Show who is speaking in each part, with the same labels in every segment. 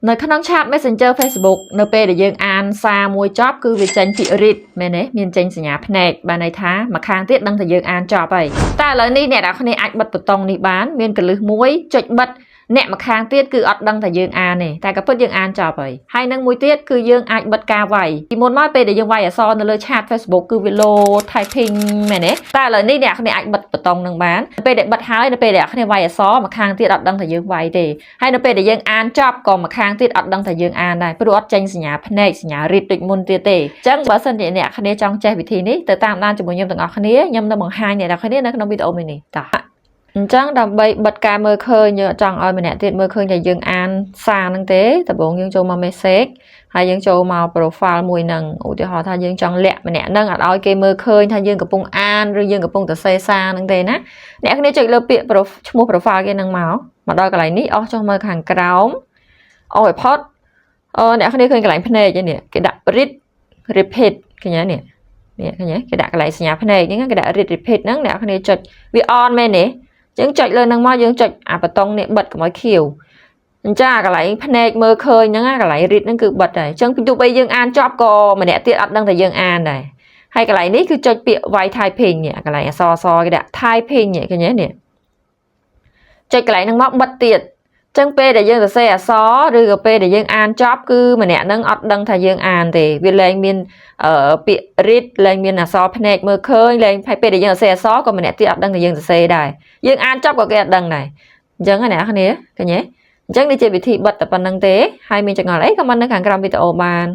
Speaker 1: នៅក្នុង chat Messenger Facebook នៅពេលដែលយើងអានសារមួយចប់គឺវាចេញពាក្យ read មែនទេមានចេញសញ្ញាភ្នែកបានន័យថាម្ខាងទៀតដឹងថាយើងអានចប់ហើយតែឥឡូវនេះអ្នកទាំងអស់គ្នាអាចបិទប៊ូតុងនេះបានមានកលឹះមួយចុចបិទអ្នកម្ខាងទៀតគឺអត់ដឹងថាយើងអានទេតែក៏ពិតយើងអានចប់ហើយហើយនឹងមួយទៀតគឺយើងអាចបិទការវាយពីមុនមកពេលដែលយើងវាយអក្សរនៅលើ chat Facebook គឺវា load typing មែនទេតែឥឡូវនេះអ្នកគ្នាអាចបិទប៊ូតុងនឹងបានពេលដែលបិទហើយនៅពេលដែលអ្នកគ្នាវាយអក្សរម្ខាងទៀតអត់ដឹងថាយើងវាយទេហើយនៅពេលដែលយើងអានចប់ក៏ម្ខាងទៀតអត់ដឹងថាយើងអានដែរព្រោះអត់ចេញសញ្ញាភ្នែកសញ្ញា read ដូចមុនទៀតទេអញ្ចឹងបើសិនជាអ្នកគ្នាចង់ចេះវិធីនេះទៅតាមដានជាមួយខ្ញុំទាំងអស់គ្នាខ្ញុំនឹងបង្ហាញអ្នកទាំងអស់គ្នានៅក្នុងវីដេអូមួយនេះតោះអញ្ចឹងដើម្បីបិទការមើលឃើញយើងអត់ចង់ឲ្យម្នាក់ទៀតមើលឃើញថាយើងអានសារហ្នឹងទេដំបូងយើងចូលមក message ហើយយើងចូលមក profile មួយហ្នឹងឧទាហរណ៍ថាយើងចង់លាក់ម្នាក់ហ្នឹងអត់ឲ្យគេមើលឃើញថាយើងកំពុងអានឬយើងកំពុងតែសេសារហ្នឹងទេណាអ្នកគ្នាចុចលើពាក្យ ឈ្មោះ profile គេហ្នឹងមកមកដល់កន្លែងនេះអស់ចុះមកខាងក្រោមអស់ឲ្យផុតអឺអ្នកគ្នាឃើញកន្លែងភ្នែកឯនេះគេដាក់ read repeat ឃើញទេនេះនេះឃើញទេគេដាក់កន្លែងសញ្ញាភ្នែកហ្នឹងគេដាក់ read repeat ហ្នឹងអ្នកគ្នាចុចវា on មែនទេយើងចុចលើហ្នឹងមកយើងចុចអាបតុងនេះបិទកុំឲ្យខៀវអញ្ចឹងអាកន្លែងភ្នែកមើលឃើញហ្នឹងកន្លែង read ហ្នឹងគឺបិទហើយអញ្ចឹងទោះបីយើងអានចប់ក៏ម្នាក់ទៀតអត់ដឹងថាយើងអានដែរហើយកន្លែងនេះគឺចុចពាក្យ វាយ typing នេះកន្លែងអក្សរសគេដាក់ typing នេះឃើញទេនេះចុចកន្លែងហ្នឹងមកបិទទៀតចឹងពេលដែលយើងសរសេរអក្សរឬក៏ពេលដែលយើងអានចប់គឺម្នាក់ហ្នឹងអត់ដឹងថាយើងអានទេវាលែងមានអឺពាក្យ read លែងមានអក្សរភ្នែកមើលឃើញលែងហើយពេលដែលយើងសរសេរអក្សរក៏ម្នាក់ទៀតអត់ដឹងថាយើងសរសេរដែរយើងអានចប់ក៏គេអត់ដឹងដែរអញ្ចឹងណាអ្នកគ្នាឃើញទេអញ្ចឹងនេះជាវិធីបិទតែប៉ុណ្្នឹងទេហើយមានចម្ងល់អីក៏មិននៅខាងក្រោមវីដេអូបាន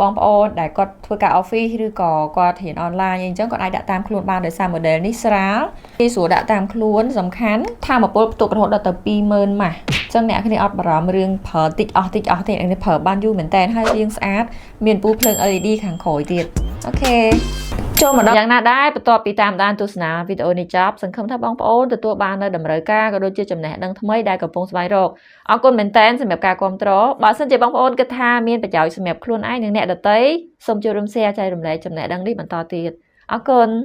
Speaker 2: បងប្អូនដែលគាត់ធ្វើការ office ឬក៏គាត់រៀនអនឡាញអីចឹងគាត់អាចដាក់តាមខ្លួនបានដោយសារ model នេះស្រាលងាយស្រួលដាក់តាមខ្លួនសំខាន់ថាមពលផ្ទុករហូតដល់ទៅ20000ម៉ាស់ចឹងអ្នកគ្នាអត់បារម្ភរឿងប្រើតិចអស់តិចអស់ទេអ្នកគ្នាប្រើបានយូរមែនតើហើយរាងស្អាតមានពូភ្លើង LED ខាងក្រោយទៀត OK ចូលមកដល់
Speaker 1: យ៉ាងណាដែរបន្ទាប់ពីតាមដានទស្សនាវីដេអូនេះចប់សង្ឃឹមថាបងប្អូនទទួលបាននូវតម្រូវការក៏ដូចជាចំណេះដឹងថ្មីដែលកំពុងស្វែងរកអរគុណមែនទែនសម្រាប់ការគាំទ្របើសិនជាបងប្អូនគិតថាមានប្រយោជន៍សម្រាប់ខ្លួនឯងនិងអ្នកដទៃសូមចូលរួម share ចែករំលែកចំណេះដឹងនេះបន្តទៀតអរគុណ។